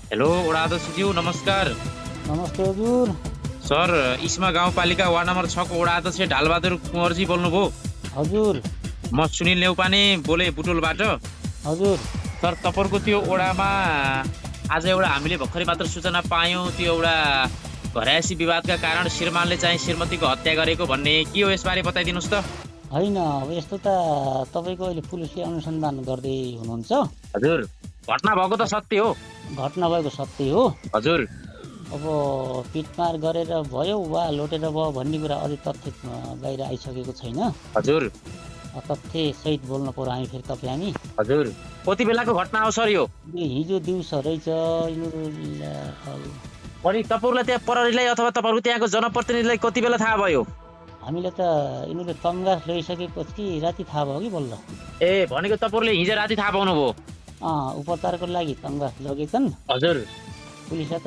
Hello वडा अध्यक्षज्यू नमस्कार। नमस्ते हजुर। सर इस्मा गाउँपालिका वार्ड नम्बर 6 को वडा अध्यक्ष ढालबहादुर कुँवरजी बोल्नुभयो। हजुर म सुनिल नेउपाने बोले बुटोलबाट। हजुर सर तपाईँको त्यो वडामा आज एउटा हामीले भर्खरै मात्र सूचना पायौँ, त्यो एउटा घरायसी विवादका कारण श्रीमानले चाहिँ श्रीमतीको हत्या गरेको भन्ने के हो, यसबारे बताइदिनुहोस् त। होइन, अब यस्तो त तपाईँको अहिले पुलिसले अनुसन्धान गर्दै हुनुहुन्छ। हजुर घटना भएको त सत्य हो। घटना भएको सत्य हो। हजुर अब पिटमार गरेर भयो वा लोटेर भयो भन्ने कुरा अझै तथ्य बाहिर आइसकेको छैन। हजुर तथ्य सहित बोल्न पर्यो हामी फेरि हामी। हजुर कति बेलाको घटना हो सर यो? हिजो दिउँसो रहेछ। अनि तपाईँहरूलाई त्यहाँ प्रहरीलाई अथवा तपाईँहरूको त्यहाँको जनप्रतिनिधिलाई कति बेला थाहा भयो? हामीले त यिनीहरूले तम्घास लैसकेपछि राति थाहा भयो कि बल्ल। ए भनेको तपाईँहरूले हिजो राति थाहा पाउनुभयो? उपचारको लागि तम्घास लगेछन्। हजुर पुलिसले त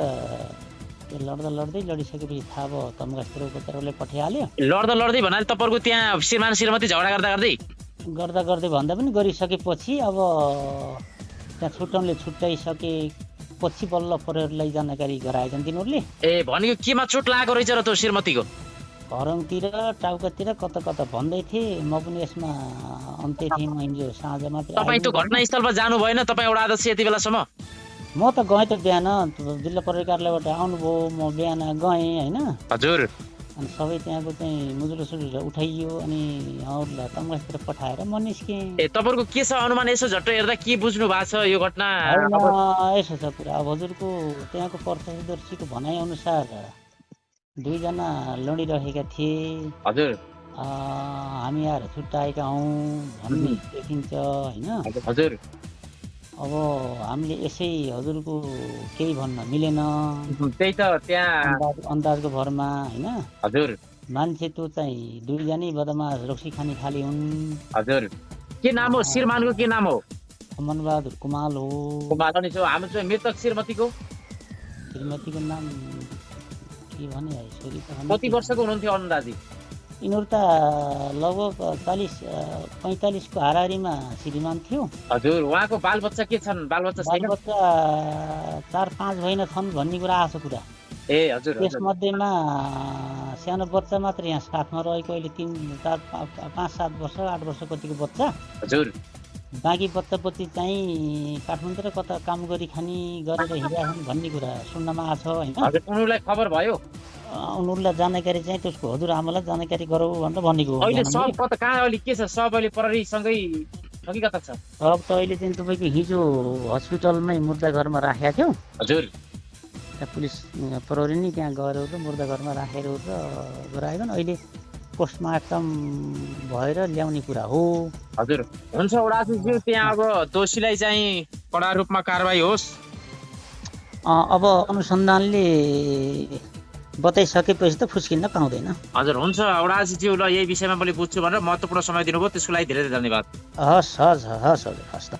लड्दा लड्दै लडिसकेपछि थाहा भयो, तम्घासतिर उपचारले पठाइहाल्यो। लड्दै भन्नाले तपाईँहरूको त्यहाँ श्रीमान श्रीमती झगडा गर्दा गर्दै भन्दा पनि गरिसकेपछि अब त्यहाँ छुट्याउनले छुट्याइसकेपछि बल्ल प्रहरीलाई जानकारी गराएछन् तिनीहरूले। ए भनेको केमा चोट लागेको रहेछ र त्यो श्रीमतीको? घरङतिर टाउकातिर कता कता भन्दै थिए। म पनि यसमा अन्त्य थिएँ। म हिजो साँझ मात्रै। तपाईँ त्यो घटनास्थलमा जानु भएन? तपाईँ एउटा अध्यक्ष यति बेलासम्म? म त गएँ त बिहान, जिल्ला प्रहरी कार्यालयबाट आउनुभयो, म बिहान गएँ होइन। हजुर अनि सबै त्यहाँको चाहिँ मुजुरो सुजुरो उठाइयो अनि अरूलाई तम्घासतिर पठाएर म निस्केँ। ए तपाईँहरूको के छ अनुमान? यसो झट्ट हेर्दा के बुझ्नु भएको छ यो घटना? यसो छ कुरा। अब हजुरको त्यहाँको प्रत्यक्षदर्शीको भनाइअनुसार दुईजना लडिरहेका थिए। हजुर हामी आएर छुट्टाएका हौँ भन्ने देखिन्छ होइन। हजुर अब हामीले यसै हजुरको केही भन्न मिलेन, त्यही त त्यहाँ अन्दाजको भरमा होइन। हजुर मान्छे त्यो चाहिँ दुईजनै बदमास रक्सी खाने खाली हुन्। हजुर के नाम हो श्रीमानको? के नाम हो? अमनबहादुर कुमाल हो। अनि हाम्रो चाहिँ मृतक श्रीमतीको श्रीमतीको नाम के भने है, छोरी त कति वर्षको हुनुहुन्थ्यो अन्दाजी? यिनीहरू त लगभग 40-45 को हाराहारीमा श्रीमान थियो। हजुर उहाँको बालबच्चा के छन्? बालबच्चा 4-5 भइन छन् भन्ने कुरा आएको छ कुरा। ए हजुर त्यसमध्येमा सानो बच्चा मात्र यहाँ साथमा रहेको, अहिले 3-4-5-7 वर्ष 8 वर्ष कतिको बच्चा। हजुर बाँकी बच्चा बच्ची चाहिँ काठमाडौँतिर कता काम गरी खानी गरेर हिँडिरहेछन् भन्ने कुरा सुन्नमा आएको छ होइन। उनीहरूलाई खबर भयो? उनीहरूलाई जानकारी चाहिँ त्यसको हजुर आमालाई जानकारी गरौँ भनेर भनेको। अहिले सब कता कहाँ अहिले के छ? सब अहिले प्रहरीसँगै कि कता छ? सब त अहिले चाहिँ तपाईँको हिजो हस्पिटलमै मुर्दाघरमा राखेका थियौँ। हजुर त्यहाँ पुलिस प्रहरी नै त्यहाँ गएर मुर्दाघरमा राखेर गराएछन्। अहिले पोस्टमार्टम भएर ल्याउने कुरा हो। हजुर हुन्छ वडाध्यक्षज्यू, त्यहाँ अब दोषीलाई चाहिँ कडा रूपमा कारबाही होस्। अब अनुसन्धानले बताइसकेपछि त फुस्किन्न पाउँदैन। हजुर हुन्छ वडाध्यक्षज्यू, ल यही विषयमा मैले बुझ्छु भनेर महत्त्वपूर्ण समय दिनुभयो, त्यसको लागि धेरै धेरै धन्यवाद। हस् हजुर हस् त।